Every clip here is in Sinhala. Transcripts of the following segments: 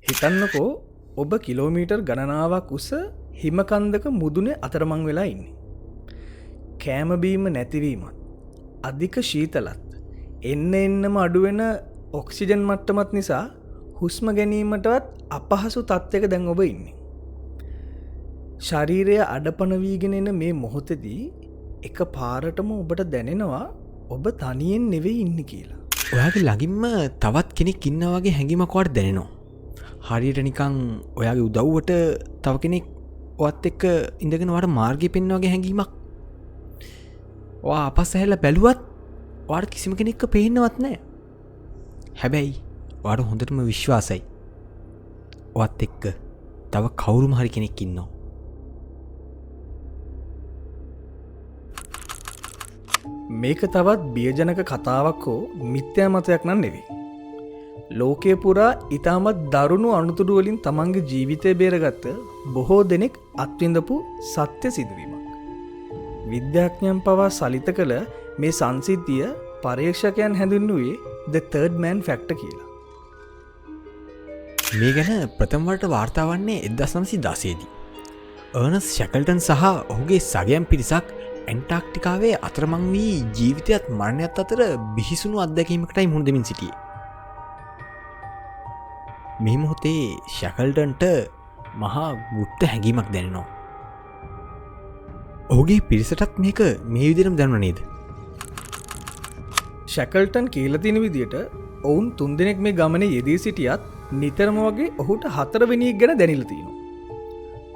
හිතන්නකෝ ඔබ කිලෝමීටර් ගණනාවක් උස හිම කන්දක මුදුනේ අතරමං වෙලා ඉන්නේ. කෑම බීම නැතිවීමත්, අධික ශීතලත්, එන්න එන්නම අඩු වෙන ඔක්සිජන් මට්ටමත් නිසා හුස්ම ගැනීමටවත් අපහසු තත්ත්වයක දැන් ඔබ ඉන්නේ. ශරීරය අඩපණ වීගෙන එන මේ මොහොතේදී එක පාරටම ඔබට දැනෙනවා ඔබ තනියෙන් නෙවෙයි ඉන්නේ කියලා. ඔයාගේ ළඟින්ම තවත් කෙනෙක් ඉන්නා වගේ හැඟීමක් ඔයාට දැනෙනවා. හරියට නිකන් ඔයාගේ උදව්වට තව කෙනෙක් ඔයත් එක්ක ඉඳගෙන ඔයාට මාර්ගය පෙන්වන වගේ හැඟීමක්. ඔයා ආපස්සට හැරිලා බැලුවත් ඔයාට කිසිම කෙනෙක්ව පේන්නවත් නැහැ. හැබැයි ඔයාට හොඳටම විශ්වාසයි ඔයත් එක්ක තව කවුරුම හරි කෙනෙක් ඉන්නවා. මේක තවත් බියජනක කතාවක් හෝ මිත්‍යා මතයක් නම් නෙවෙයි. ලෝකය පුරා ඉතාමත් දරුණු අනතුරු වලින් තමන්ගේ ජීවිතය බේරගත්ත බොහෝ දෙනෙක් අත්විඳපු සත්‍ය සිදුවීමක්. විද්‍යාඥයන් පවා සලිත කළ මේ සංසිද්ධිය පරීක්ෂකයන් හැඳින්වුවේ The Third Man Factor කියලා. මේ ගැන ප්‍රථම වරට වාර්තා වන්නේ 1916 දී. අර්නස්ට් ෂැකල්ටන් සහ ඔහුගේ සගයන් පිරිසක් ඇන්ටාර්ක්ටිකාවේ අතරමං වී ජීවිතයත් මරණයත් අතර බිහිසුණු අත්දැකීමකටයි මුහුණ දෙමින් සිටියේ. මේ මොහොතේ ෂැකල්ටන්ට මහා ගුප්ත හැඟීමක් දැනෙනවා. ඔහුගේ පිරිසටත් මේක මේ විදිහටම දැනුණා නේද? ෂැකල්ටන් කියලා තියෙන විදිහට ඔවුන් තුන්දෙනෙක් මේ ගමනේ යෙදී සිටියත් නිතරම වගේ ඔහුට හතරවෙනියෙක් ගැන දැනිලා තියෙනවා.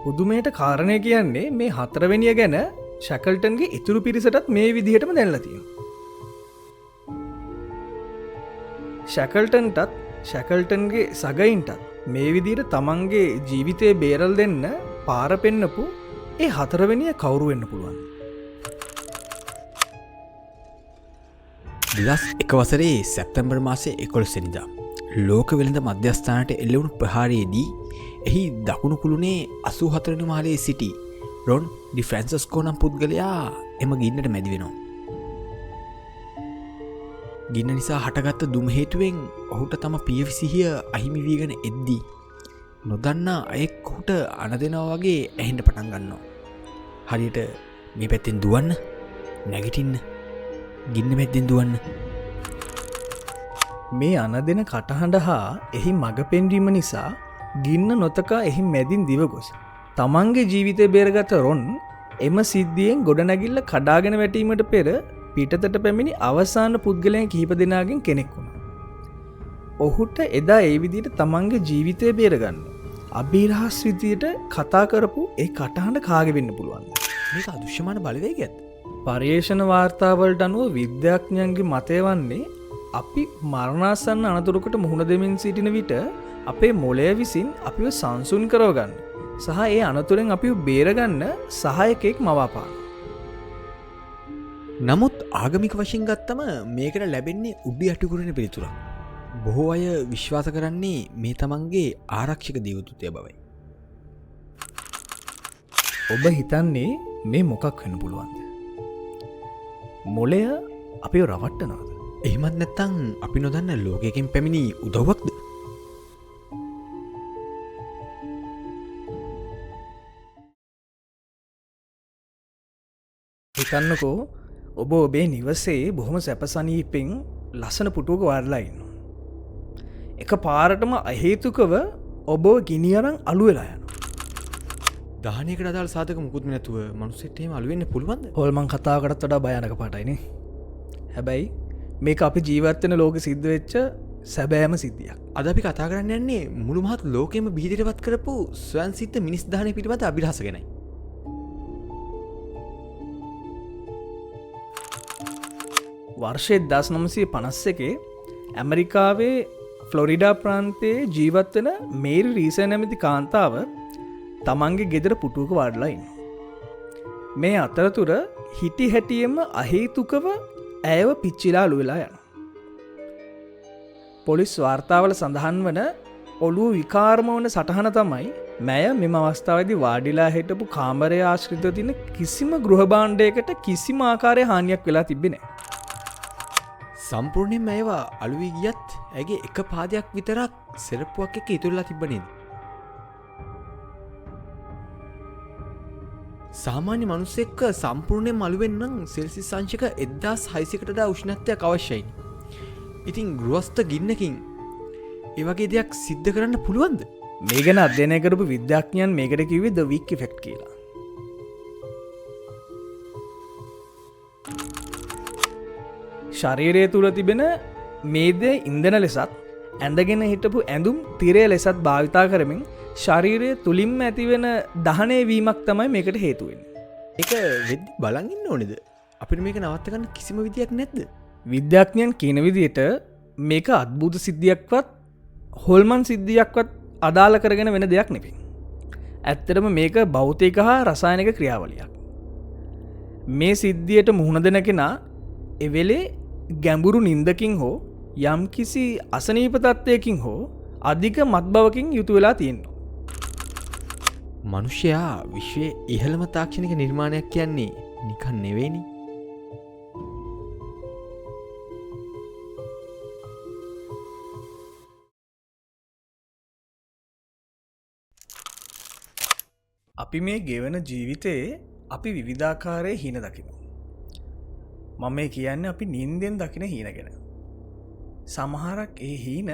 පුදුමයට කාරණය කියන්නේ මේ හතරවෙනිය ගැන ෂැකල්ටන්ගේ ඉතුරු පිරිසටත් මේ විදිහටම දැනලා තියෙනවා. ෂැකල්ටන්ටත් ෂැකල්ටන්ගේ සගයින්ටත් මේ විදිහට තමන්ගේ ජීවිතය බේරල් දෙන්න පාර පෙන්නපු ඒ හතරවෙනිය කවුරු වෙන්න පුළුවන්ද? 2001 වසරේ සැප්තැම්බර් මාසයේ 11 වෙනිදා ලෝක වෙළඳ මධ්‍යස්ථානයට එල්ල වුණු ප්‍රහාරයේදී එහි දකුණු කුළුණේ 84 වෙනි මහලේ සිටි රොන් ඩි ෆ්‍රැන්සිස්කෝ නම් පුද්ගලයා එම ගින්නට මැදි වෙනවා. ගින්න නිසා හටගත්ත දුම හේතුවෙන් ඔහුට තම පියවිසිහිය අහිමි වීගෙන එද්දී නොදන්නා අයෙක් ඔහුට අණ දෙනවා වගේ ඇහෙන්න පටන් ගන්නවා. හරියට මේ පැත්තෙන් දුවන්න, නැගිටින්න, ගින්න මැද්දෙන් දුවන්න. මේ අණ දෙන කටහඬ හා එහි මඟ පෙන්වීම නිසා ගින්න නොතකා එහි මැදින් දිව ගොස් තමන්ගේ ජීවිතය බේරගත රොන් එම සිද්ධියෙන් ගොඩනැගිල්ල කඩාගෙන වැටීමට පෙර පිටතට පැමිණි අවසාන පුද්ගලයන් කිහිප දෙනාගෙන් කෙනෙක් වුණා. ඔහුට එදා ඒ විදිහට තමන්ගේ ජීවිතය බේරගන්න අභිරහස් විදියට කතා කරපු ඒ කටහඬ කාගේ වෙන්න පුළුවන්ද? මේක අදෘශ්‍යමාන බලවේගයක්ද? පර්යේෂණ වාර්තාවලට අනුව විද්‍යාඥයන්ගේ මතය වන්නේ අපි මරණාසන්න අනතුරකට මුහුණ දෙමින් සිටින විට අපේ මොළය විසින් අපිව සංසුන් කරවගන්න සහ ඒ අනතුරෙන් අපිව බේරගන්න සහායකයෙක් මවාපාන. නමුත් ආගමික වශයෙන් ගත්තම මේකට ලැබෙන්නේ උඩු යටිකුරන පිළිතුරක්. බොහෝ අය විශ්වාස කරන්නේ මේ තමන්ගේ ආරක්ෂක දේවදූතයා බවයි. ඔබ හිතන්නේ මේ මොකක් වෙන්න පුළුවන්ද? මොළය අපිව රවට්ටනවද? එහෙමත් නැත්නම් අපි නොදන්න ලෝකයකින් පැමිණි උදව්වක්ද? හිතන්නකෝ ඔබ ඔබේ නිවසේ බොහොම සැපසනීපෙන් ලස්සන පුටුවක වාඩිලා ඉන්නවා. එක පාරටම අහේතුකව ඔබව ගිනි අරන් අලු වෙලා යනවා. දහනයකට අදාළ සාධක මුකුත්ම නැතුව මනුස්සයෙක්ට එහෙම අලු වෙන්න පුළුවන්ද? හොල්මන් කතාවකටත් වඩා භයානක පාටයිනේ. හැබැයි මේක අපි ජීවත් වෙන ලෝකෙ සිද්ධ වෙච්ච සැබෑම සිද්ධියක්. අද අපි කතා කරන්න යන්නේ මුළු මහත් ලෝකෙම බිහිදිටපත් කරපු ස්වයං සිද්ධ මිනිස් දහනය පිළිබඳ අභිරහස ගැනයි. වර්ෂයේ 1951 ඇමරිකාවේ ෆ්ලොරිඩා ප්‍රාන්තයේ ජීවත් වෙන මේරි රීසර් නැමැති කාන්තාව තමන්ගේ ගෙදර පුටුවක වාඩිලා ඉන්නවා. මේ අතරතුර හිටි හැටියෙම අහේතුකව ඇයව පිච්චිලා අලු වෙලා යනවා. පොලිස් වාර්තාවල සඳහන් වන ඔළුව විකාරම වන සටහන තමයි මැය මෙම අවස්ථාවේදී වාඩිලා හිටපු කාමරය ආශ්‍රිතව තියෙන කිසිම ගෘහ භාණ්ඩයකට කිසිම ආකාරයේ හානියක් වෙලා තිබ්බේ නෑ. සම්පූර්ණයෙන්ම ඇයව අලු වී ගියත් ඇයගේ එක පාදයක් විතරක් සෙරප්පුවක් එක්ක ඉතුරුලා තිබ්බ නේද? සාමාන්‍ය මිනිස්සෙක්ව සම්පූර්ණයෙන්ම අලු වෙන්න නම් සෙල්සියස් අංශක 1600කට වඩා උෂ්ණත්වයක් අවශ්‍යයි. ඉතින් ගෘහස්ත ගින්නකින් ඒ වගේ දෙයක් සිද්ධ කරන්න පුළුවන්ද? මේ ගැන අධ්‍යයනය කරපු විද්‍යාඥයන් මේකට කිව්වේ ද වික් ඉෆෙක්ට් කියලා. ශරීරය තුළ තිබෙන මේදය ඉන්ධන ලෙසත් ඇඳගෙන හිටපු ඇඳුම් තිරය ලෙසත් භාවිතා කරමින් ශරීරය තුලින්ම ඇතිවෙන දහනය වීමක් තමයි මේකට හේතු වෙන්නේ. ඒක වෙද්දි බලන් ඉන්න ඕනේද? අපිට මේක නවත්ත ගන්න කිසිම විදියක් නැද්ද? විද්‍යාඥයන් කියන විදිහට මේක අద్భుත සිද්ධියක්වත් හොල්මන් සිද්ධියක්වත් අදාළ කරගෙන වෙන දෙයක් නෙවෙයි. ඇත්තටම මේක භෞතික හා රසායනික ක්‍රියාවලියක්. මේ සිද්ධියට මුහුණ දෙන කෙනා එවෙලේ ගැඹුරු නින්දකින් හෝ යම්කිසි අසනීප තත්ත්වයකින් හෝ අධික මත්බවකින් යුතු වෙලා තියෙනවා. මනුෂ්‍යයා විශ්වයේ ඉහළම තාක්ෂණික නිර්මාණයක් කියන්නේ නිකන් නෙවෙයිනේ. අපි මේ ගෙවන ජීවිතයේ අපි විවිධාකාරයේ හීන දකිනවා. මම මේ කියන්නේ අපි නිින්දෙන් දකින හීන ගැන. සමහරක් ඒ හීන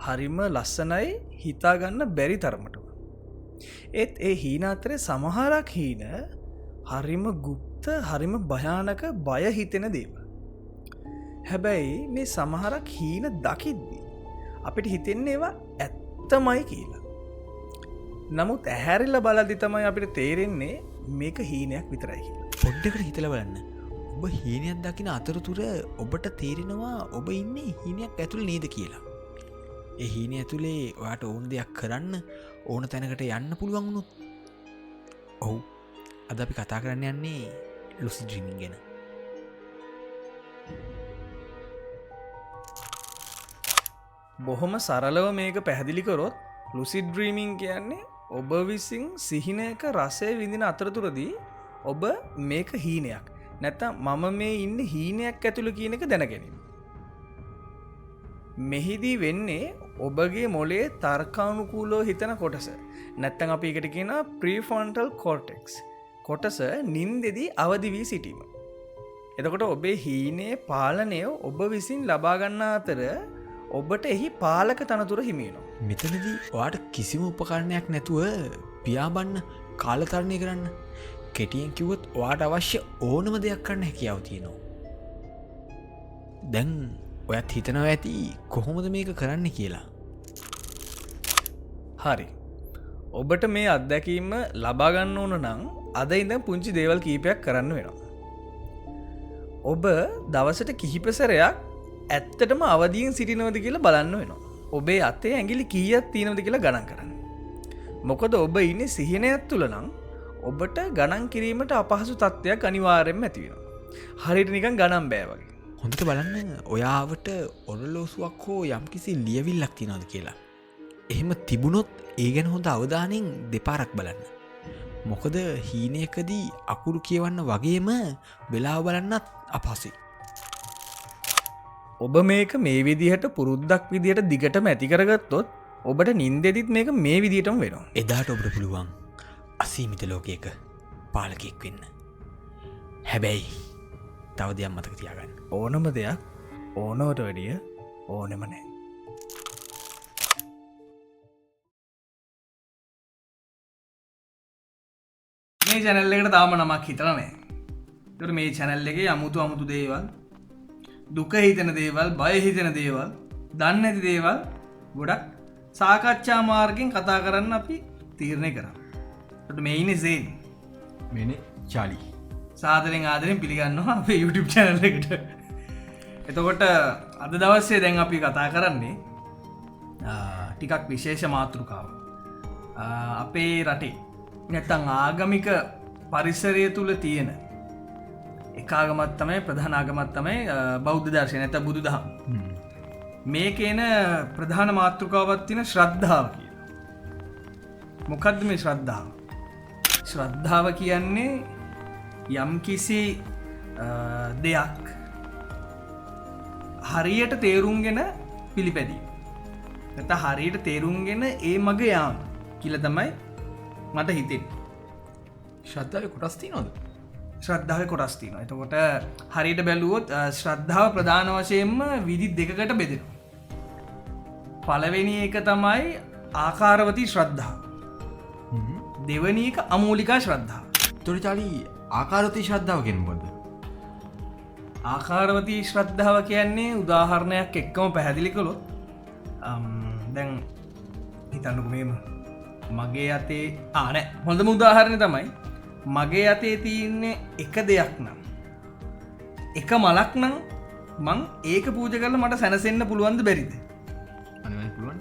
හරිම ලස්සනයි හිතා ගන්න බැරි තරමටම. ඒත් ඒ හීන අතරේ සමහරක් හීන හරිම ගුප්ත, හරිම භයානක, බය හිතෙන දේවල්. හැබැයි මේ සමහරක් හීන දකිද්දි අපිට හිතෙන්නේ ඒවා ඇත්තමයි කියලා. නමුත් ඇහැරිලා බලද්දි තමයි අපිට තේරෙන්නේ මේක හීනයක් විතරයි කියලා. පොඩ්ඩකට හිතලා බලන්න. ඔබ හීනයක් දකින අතරතුර ඔබට තේරෙනවා ඔබ ඉන්නේ හීනයක් ඇතුලේ නේද කියලා. ඒ හීනය ඇතුලේ ඔයාට ඕන දෙයක් කරන්න, ඕන තැනකට යන්න පුළුවන් වුණොත්. ඔව්, අද අපි කතා කරන්න යන්නේ ලුසිඩ් ඩ්‍රීමින් ගැන. බොහොම සරලව මේක පැහැදිලි කරොත් ලුසිඩ් ඩ්‍රීමින් කියන්නේ ඔබ විසින් සිහිනයක රසය විඳින අතරතුරදී ඔබ මේක හීනයක් නැත්තම් මම මේ ඉන්නේ හීනයක් ඇතුළේ කියන එක දැන ගැනීම. මෙහිදී වෙන්නේ ඔබගේ මොලේ තර්කානුකූලව හිතන කොටස නැත්තම් අපි ඒකට කියනවා ප්‍රීෆ්‍රොන්ටල් කෝටෙක්ස් කොටස නින්දෙදී අවදි වී සිටීම. එතකොට ඔබේ හීනයේ පාලනය ඔබ විසින් ලබා ගන්නා අතර ඔබට එහි පාලක තනතුර හිමි වෙනවා. මෙතනදී ඔයාට කිසිම උපකරණයක් නැතුව පියාඹන්න, කාලතරණය කරන්න, කෙටියෙන් කිව්වොත් ඔයාට අවශ්‍ය ඕනම දෙයක් කරන්න හැකියාව තියෙනවා. දැන් ඔයත් හිතනවා ඇති කොහොමද මේක කරන්න කියලා. හරි. ඔබට මේ අත්දැකීම ලබා ගන්න ඕන නම් අද ඉඳන් පුංචි දේවල් කීපයක් කරන්න වෙනවා. ඔබ දවසට කිහිප සැරයක් ඇත්තටම අවදියෙන් සිටිනවද කියලා බලන්න වෙනවා. ඔබේ අතේ ඇඟිලි කීයක් තියෙනවද කියලා ගණන් කරන්න. මොකද ඔබ ඉන්නේ සිහිනයක් තුල නම් ඔබට ගණන් කිරීමට අපහසු තත්ත්වයක් අනිවාර්යයෙන්ම ඇති වෙනවා. හරියට නිකන් ගණන් බෑ වගේ. හොඳට බලන්න ඔයාවට ඔරලෝසුවක් හෝ යම්කිසි ලියවිල්ලක් තියෙනවද කියලා. එහෙම තිබුණොත් ඒ ගැන හොඳ අවධානයෙන් දෙපාරක් බලන්න. මොකද හීනයකදී අකුරු කියවන්න වගේම වෙලාව බලන්නත් අපහසුයි. ඔබ මේක මේ විදිහට පුරුද්දක් විදිහට දිගටම ඇති කරගත්තොත් ඔබට නින්දෙදිත් මේක මේ විදිහටම වෙනවා. එදාට ඔබට පුළුවන් අසීමිත ලෝකයක පාලකයෙක් වෙන්න. හැබැයි තව දෙයක් මතක තියාගන්න. ඕනම දෙයක් ඕනවට වැඩිය ඕනෙම නෑ. මේ චැනල් එකට තාම නමක් හිතලා නෑ. ඒතර මේ චැනල් එකේ අමුතු අමුතු දේවල්, දුක හිතෙන දේවල්, බය හිතෙන දේවල්, දන්නේ නැති දේවල් ගොඩක් සාකච්ඡා මාර්ගයෙන් කතා කරන්න අපි තීරණය කරා. ඒතර මේ ඉන්නේ සේන්. මේනේ චාලි. සාදරෙන් ආදරෙන් පිළිගන්නවා අපේ YouTube channel එකට. එතකොට අද දවසේ දැන් අපි කතා කරන්නේ ටිකක් විශේෂ මාතෘකාවක්. අපේ රටේ නැත්තම් ආගමික පරිසරය තුල තියෙන එක ආගමක් තමයි, ප්‍රධාන ආගමක් තමයි බෞද්ධ දර්ශනය නැත්නම් බුදුදහම. මේකේන ප්‍රධාන මාතෘකාවක් තියෙන ශ්‍රද්ධාව කියලා. මොකද්ද මේ ශ්‍රද්ධාව? ශ්‍රද්ධාව කියන්නේ යම්කිසි දෙයක් හරියට තේරුම්ගෙන පිළිපැදීම. නැත්නම් හරියට තේරුම්ගෙන ඒ මග යාම කියලා තමයි මට හිතෙන්නේ. ශ්‍රද්ධාවේ කොටස් තියෙනවද? ශ්‍රද්ධාවේ කොටස් තියෙනවා. එතකොට හරියට බැලුවොත් ශ්‍රද්ධාව ප්‍රධාන වශයෙන්ම විදි දෙකකට බෙදෙනවා. පළවෙනි එක තමයි ආකාරවතී ශ්‍රද්ධාව. දෙවෙනි එක අමූලිකා ශ්‍රද්ධාව. එතකොට චාලි, ආකාරවතී ශ්‍රද්ධාව කියන්නේ මොකද්ද? ආකාරවතී ශ්‍රද්ධාව කියන්නේ උදාහරණයක් එක්කම පැහැදිලි කළොත්, දැන් හිතන්නකෝ මෙහෙම, මගේ අතේ නෑ, හොඳම උදාහරණය තමයි මගේ අතේ තියෙන්නේ එක දෙයක් නම්, එක මලක් නම් මං ඒක පූජා කරලා මට සැනසෙන්න පුළුවන්ද බැරිද? අනිවාර්යෙන් පුළුවන්.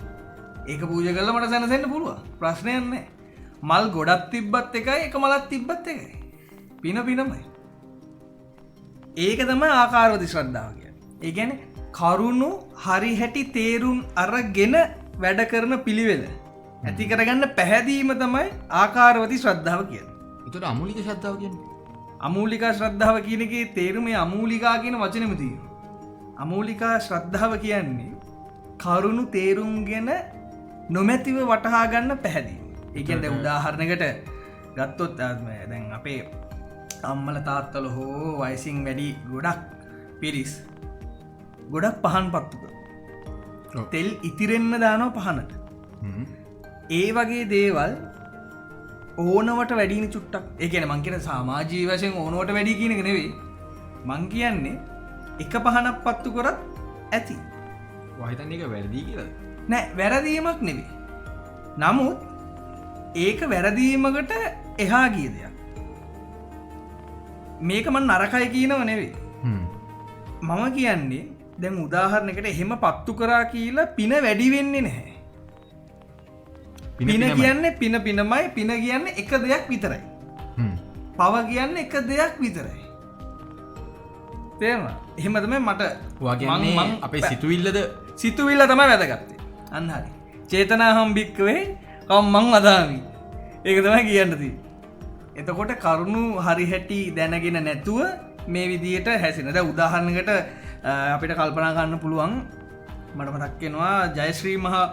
ඒක පූජා කරලා මට සැනසෙන්න පුළුවන්. ප්‍රශ්නයක් නෑ. මල් ගොඩක් තිබ්බත් එකයි, එක මලක් තිබ්බත් එකයි. පින පිනමයි. ඒක තමයි ආකාරවතී ශ්‍රද්ධාව කියන්නේ. ඒ කියන්නේ කරුණු හරි හැටි තේරුම් අරගෙන වැඩ කරන පිළිවෙල ඇති කරගන්න පැහැදීම තමයි ආකාරවතී ශ්‍රද්ධාව කියන්නේ. එතකොට අමූලික ශ්‍රද්ධාව කියන්නේ? අමූලික ශ්‍රද්ධාව කියන එකේ තේරුම මේ අමූලිකා කියන වචනේම තියෙනවා. අමූලිකා ශ්‍රද්ධාව කියන්නේ කරුණු තේරුම්ගෙන නොමැතිව වටහා ගන්න පැහැදීම. ඒ කියන්නේ දැන් උදාහරණයකට ගත්තොත්, දැන් අපේ අම්මල තාත්තල හෝ වයසින් වැඩි ගොඩක් පිරිස් ගොඩක් පහන් පත්තු කරනවා. තෙල් ඉතිරෙන්න දානවා පහනට. ඒ වගේ දේවල් ඕනවට වැඩිනේ චුට්ටක්. ඒ කියන්නේ මං කියන සමාජීය වශයෙන් ඕනවට වැඩි කියන එක නෙවෙයි. මං කියන්නේ එක පහනක් පත්තු කරත් ඇති. ඔයා හිතන්නේ ඒක වැරදි කියලාද? නෑ, වැරදීමක් නෙවෙයි. නමුත් ඒක වැරදීමකට එහා ගිය දෙයක්. මේක මං නරකයි කියනව නෙවෙයි. මම කියන්නේ දැන් උදාහරණයකට එහෙම පත්තු කරා කියලා පින වැඩි වෙන්නේ නැහැ. පින කියන්නේ පින පිනමයි. පින කියන්නේ එක දෙයක් විතරයි. පව කියන්නේ එක දෙයක් විතරයි. තේරුණා? එහෙම තමයි මට. ඔයා කියන්නේ අපේ සිතුවිල්ලද? සිතුවිල්ල තමයි වැදගත්. අන්න හරි. චේතනාහම් භික්කවේ කම්මං වදාමි. ඒක තමයි කියන්න තියෙන්නේ. එතකොට කරුණු හරි හැටි දැනගෙන නැතුව මේ විදියට හැසිරෙන. දැන් උදාහරණයකට අපිට කල්පනා කරන්න පුළුවන්, මට මතක් වෙනවා ජයශ්‍රී මහා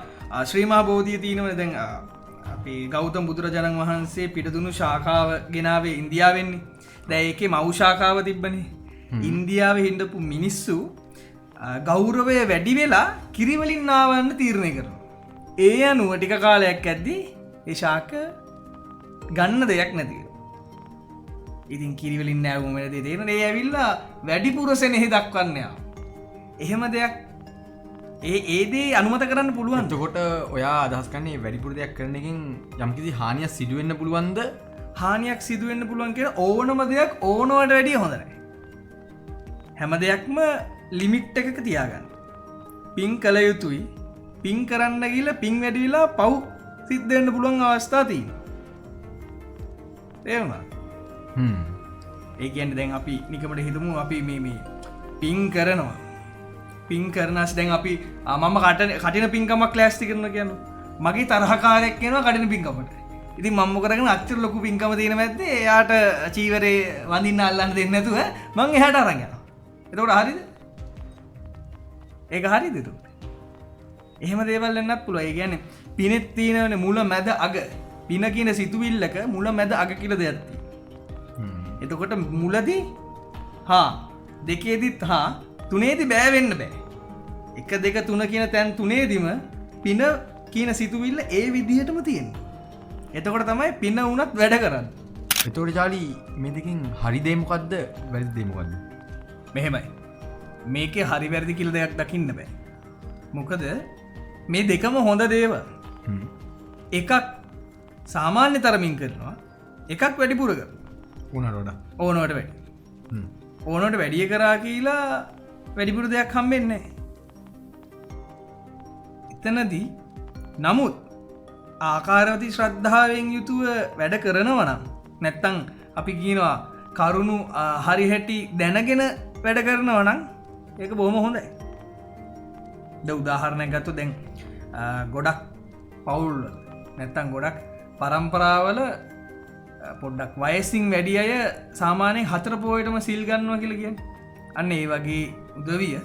ශ්‍රී මහා බෝධිය තියෙනවනේ. දැන් අපේ ගෞතම බුදුරජාණන් වහන්සේ පිටදුණු ශාඛාව ගෙනාවේ ඉන්දියාවෙන්නේ. දැන් ඒකේ මව් ශාඛාව තිබ්බනේ. ඉන්දියාවේ හිටපු මිනිස්සු ගෞරවය වැඩි වෙලා කිරිවලින් නාවන්න තීරණය කරනවා. ඒ අනුව ටික කාලයක් ඇද්දි ඒ ශාක ගන්න දෙයක් නැති වෙනවා. ඉතින් කිරිවලින් නෑවුම වෙන දේ තේරෙනවා. ඒ ඇවිල්ලා වැඩිපුර සෙනෙහි දක්වන්න යාව. එහෙම දෙයක් ඒ දේ අනුමත කරන්න පුළුවන්. එතකොට ඔයා අදහස් කරන්නේ වැඩිපුර දෙයක් කරන එකෙන් යම්කිසි හානියක් සිදු වෙන්න පුළුවන්ද? හානියක් සිදු වෙන්න පුළුවන් කියන ඕනම දෙයක් ඕනවට වැඩිය හොඳ නෑ. හැම දෙයක්ම ලිමිට් එකක තියාගන්න. පින් කළ යුතුයි. පින් කරන්න ගිහලා පින් වැඩි වෙලා පව් සිද්ධ වෙන්න පුළුවන් අවස්ථා තියෙනවා. තේරුණාද? ඒ කියන්නේ දැන් අපි නිකමට හිතමු අපි මේ පින් කරනවා. පින් කරනස් දැන් අපි මම කටින පින්කමක් ලෑස්ති කරනවා කියන්නේ. මගේ තරහකාරයෙක් කියනවා කටින පින්කමට. ඉතින් මම මොකද කරන්නේ? අච්චර ලොකු පින්කම තියෙන මැද්දේ එයාට චීවරේ වඳින්න අල්ලන්න දෙන්නේ නැතුව මං එහාට අරන් යනවා. එතකොට හරිද? ඒක හරිද එතකොට? එහෙම දේවල් වෙන්නත් පුළුවන්. ඒ කියන්නේ පිනෙත් තියෙනවනේ මුල මැද අග. පින කියන සිතුවිල්ලක මුල මැද අග කියලා දෙයක් තියෙනවා. එතකොට මුලදී හා දෙකේදීත් හා තුනේදී බෑ වෙන්න බෑ. 1 2 3 කියන තැන් තුනේදීම පින කියන සිතුවිල්ල ඒ විදිහටම තියෙනවා. එතකොට තමයි පින වුණත් වැඩ කරන්නේ. එතකොට චාලි මේ දෙකෙන් හරි දේ මොකද්ද වැරදි දේ මොකද්ද? මෙහෙමයි. මේකේ හරි වැරදි කියලා දෙයක් දකින්න බෑ. මොකද මේ දෙකම හොඳ දේවල්. එකක් සාමාන්‍ය තරමින් කරනවා, එකක් වැඩිපුර කරනවා. ඕනවට වඩා. ඕනවට වැඩි. ඕනවට වැඩි කරා කියලා වැඩිපුර දෙයක් හම්බෙන්නේ නැහැ. එතනදී නමුත් ආකාරවතී ශ්‍රද්ධාවෙන් යුතුව වැඩ කරනවා නම්, නැත්තම් අපි කියනවා කරුණු හරි හැටි දැනගෙන වැඩ කරනවා නම් ඒක බොහොම හොඳයි. දැන් උදාහරණයක් ගත්තොත් දැන් ගොඩක් පවුල් නැත්තම් ගොඩක් පරම්පරාවල පොඩ්ඩක් වයසින් වැඩි අය සාමාන්‍යයෙන් 4 පොයටම සිල් ගන්නවා කියලා කියන්නේ. අන්න ඒ වගේ උදවිය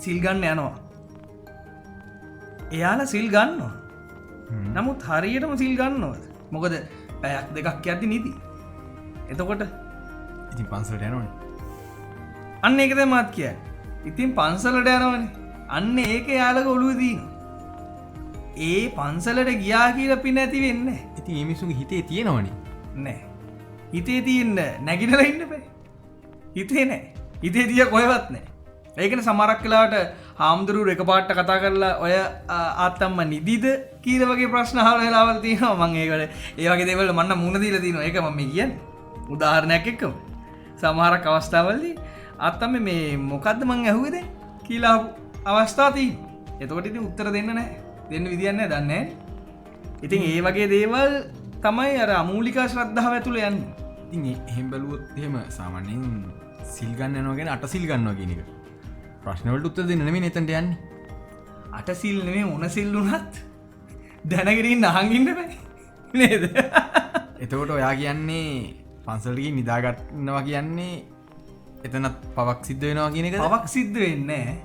සිල් ගන්න යනවා. එයාලා සිල් ගන්නවා. නමුත් හරියටම සිල් ගන්නවද? මොකද පැයක් දෙකක් යද්දි නිදි. එතකොට ඉතින් පන්සලට යනවනේ. අන්න ඒක තමයි මාත් කියන්නේ. ඉතින් පන්සලට යනවනේ. අන්න ඒක එයාලගේ ඔළුවේ තියෙනවා. ඒ පන්සලට ගියා කියලා පින ඇති වෙන්නේ නැහැ. ඉතින් මේ මිනිස්සුන්ගේ හිතේ තියෙනවනේ. නෑ. හිතේ තියෙන්න නැගිටලා ඉන්න බෑ. හිතේ නෑ. හිතේ තිය කොහෙවත් නෑ. ඒකනේ සමහරක් වෙලාවට හාමුදුරුවෝ එකපාරට කතා කරලා ඔය ආත්තම්ම නිදිද කියලා වගේ ප්‍රශ්න අහන වෙලාවල් තියෙනවා. මං ඒකට ඒ වගේ දේවල් මං නම් මුණ දීලා තියෙනවා. ඒක මම මේ කියන්නේ උදාහරණයක් එක්කම. සමහරක් අවස්ථාවලදී ආත්තම්ම මේ මොකද්ද මං ඇහුවේ දැන් කියලා අවස්ථා තියෙනවා. එතකොට ඉතින් උත්තර දෙන්න නෑ. දෙන්න විදියක් නෑ, දන්නේ නෑනේ. ඉතින් ඒ වගේ දේවල් තමයි අර අමූලික ශ්‍රද්ධාව ඇතුළේ යන්නේ. ඉතින් එහෙම බැලුවොත් එහෙම සාමාන්‍යයෙන් සිල් ගන්න යනවා කියන්නේ අට සිල් ගන්නවා කියන එක. ප්‍රශ්න වලට උත්තර දෙන්න නෙමෙයි එතනට යන්නේ. අට සිල් නෙමෙයි මොන සිල් වුණත් දැනගෙන ඉන්න අහන් ඉන්න බෑ නේද? එතකොට ඔයා කියන්නේ පන්සලට ගිහින් නිදා ගන්නවා කියන්නේ එතනත් පවක් සිද්ධ වෙනවා කියන එකද? පවක් සිද්ධ වෙන්නේ නෑ.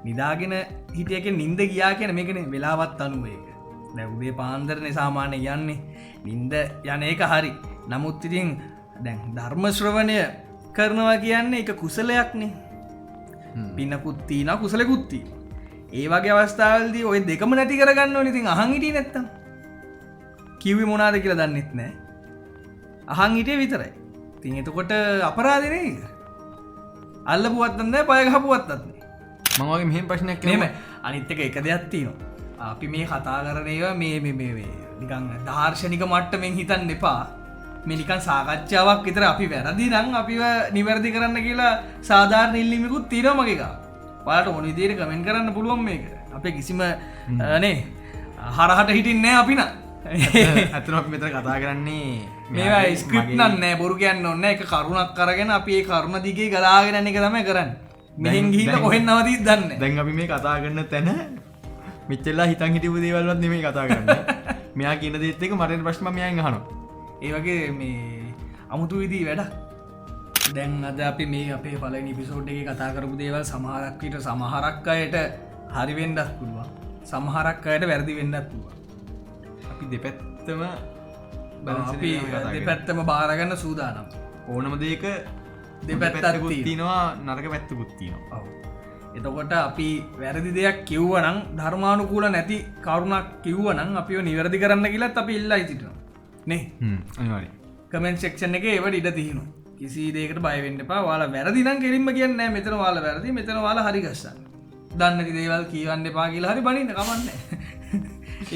නිදාගෙන හිටිය එකෙන් නිින්ද ගියා කියන මේකනේ වෙලාවත් අනුව ඒක. දැන් උදේ පාන්දරනේ සාමාන්‍යයෙන් යන්නේ. නිින්ද යන එක හරි. නමුත් ඉතින් දැන් ධර්ම ශ්‍රවණය කරනවා කියන්නේ ඒක කුසලයක්නේ. පිනකුත් තියෙනවා කුසලකුත් තියෙනවා. ඒ වගේ අවස්ථාවලදී ඔය දෙකම නැති කරගන්න ඕනේ. ඉතින් අහන් හිටියේ නැත්තම් කිව්වේ මොනාද කියලා දන්නෙත් නෑ. අහන් හිටියේ විතරයි. ඉතින් එතකොට අපරාධේ නේ ඒක. අල්ලපුවත් නෑ, පය ගහපුවත් නෑ. මං වගේ මෙහෙම ප්‍රශ්නයක් මෙහෙම අනිත් එක එක දෙයක් තියෙනවා. අපි මේ කතා කරන ඒවා මේ මේ මේ මේ නිකන් දාර්ශනික මට්ටමින් හිතන්න එපා. මේ නිකන් සාකච්ඡාවක් විතර. අපි වැරදි නම් අපිව නිවැරදි කරන්න කියලා සාධාරණ ඉල්ලීමකුත් තියෙනවා මගේ ගාව. ඔයාලට ඕන විදියට කමෙන්ට් කරන්න පුළුවන් මේක. අපේ කිසිම නේ හරහට හිටින්නේ නෑ අපි නම්. ඇත්තටම අපි මෙතන කතා කරන්නේ මේවා ස්ක්‍රිප්ට් නම් නෑ, බොරු කියන්න ඕනේ නෑ. එක කරුණක් අරගෙන අපි ඒ කරුණ දිගේ ගලාගෙන යන එක තමයි කරන්නේ. මෙහෙන් ගිහිල්ලා කොහෙන් නවතීද දන්නේ නෑ. දැන් අපි මේ කතා කරන තැන මෙච්චරලා හිතන් හිටපු දේවල්වත් නෙමෙයි කතා කරන්නේ. මෙයා කියන දේත් එක්ක මට එන ප්‍රශ්න මම මෙයාගෙන් අහනවා. ඒ වගේ මේ අමුතු විදිහේ වැඩක්. දැන් අද අපි මේ අපේ පළවෙනි එපිසෝඩ් එකේ කතා කරපු දේවල් සමහරක් විට සමහරක් අයට හරි වෙන්නත් පුළුවන්, සමහරක් අයට වැරදි වෙන්නත් පුළුවන්. අපි දෙපැත්තම බැලන්ස් අපි එකේ කතා කරන්නේ. දෙපැත්තම බාර ගන්න සූදානම්. ඕනම දෙයක දෙපැත්තක් පැත්තකුත් තියෙනවා. තියෙනවා, නරක පැත්තකුත් තියෙනවා. ඔව්. එතකොට අපි වැරදි දෙයක් කිව්වනම්, ධර්මානුකූල නැති කරුණක් කිව්වනම් අපිව නිවැරදි කරන්න කියලාත් අපි ඉල්ලා සිටිනවා නේ. අනිවාර්යයෙන්. කමෙන්ට් සෙක්ෂන් එකේ ඒවට ඉඩ තියෙනවා. කිසි දෙයකට බය වෙන්න එපා. ඔයාලා වැරදි නම් කෙලින්ම කියන්නේ නෑ, මෙතන ඔයාලා වැරදි, මෙතන ඔයාලා හරි ගස්සන්න. දන්නේ නැති දේවල් කියවන්න එපා කියලා හරි බනින්න, කමක් නෑ.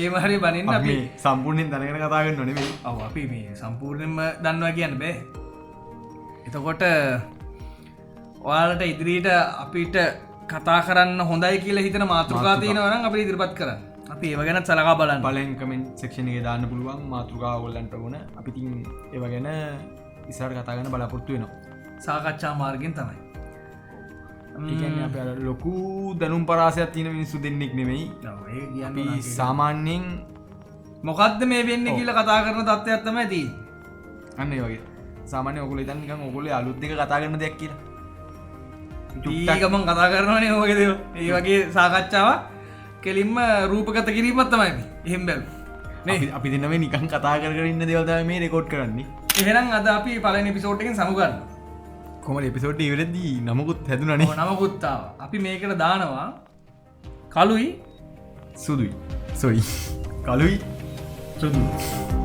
ඒව හරි බනින්න අපි අපි මේ සම්පූර්ණයෙන් දැනගෙන කතා කරනව නෙමෙයි. ඔව්, අපි මේ සම්පූර්ණයෙන්ම දන්නවා කියන්න බෑ. එතකොට ඔයාලට ඉදිරියට අපිට කතා කරන්න හොඳයි කියලා හිතන මාතෘකා තියෙනවා නම් අපිට ඉදිරිපත් කරන්න. අපි ඒව ගැනත් සලකා බලන්න. බලෙන් කමෙන්ට් සෙක්ෂන් එකේ දාන්න පුළුවන් මාතෘකා ඔයගොල්ලන්ට ඕන. අපි ඉතින් ඒව ගැන ඉස්සරහට කතා කරන්න බලාපොරොත්තු වෙනවා. සාකච්ඡා මාර්ගයෙන් තමයි. ඒ කියන්නේ අපි අර ලොකු දැනුම් පරාසයක් තියෙන මිනිස්සු දෙන්නෙක් නෙමෙයි. ඔව්, ඒ කියන්න අපි ඕන. සාමාන්‍යයෙන් මොකද්ද මේ වෙන්නේ කියලා කතා කරන තත්ත්වයක් තමයි තියෙන්නේ. අන්න ඒ වගේ. සාමාන්‍යයෙන් ඔයගොල්ලෝ හිතන්නේ නිකන් ඔයගොල්ලෝ අලුත් එක කතා කරන දෙයක් කියලා. චුට්ටක් ගමන් කතා කරනවනේ ඔය වගේ දේවල්. ඒ වගේ සාකච්ඡාවක් කෙලින්ම රූපගත කිරීමක් තමයි මේ. එහෙම බැලුවොත්. නේ? අපි දෙන්න මේ නිකන් කතා කර කර ඉන්න දේවල් තමයි මේ රෙකෝඩ් කරන්නේ. එහෙනම් අද අපි පළවෙනි එපිසෝඩ් එකෙන් සමු ගන්නවා. කොහමද එපිසෝඩ් එක ඉවරෙද්දී නමකුත් හැදුණානේ. ඔව්, නමකුත් ආවා. අපි මේකට දානවා කළුයි සුදුයි. සොයි. කළුයි සුදුයි.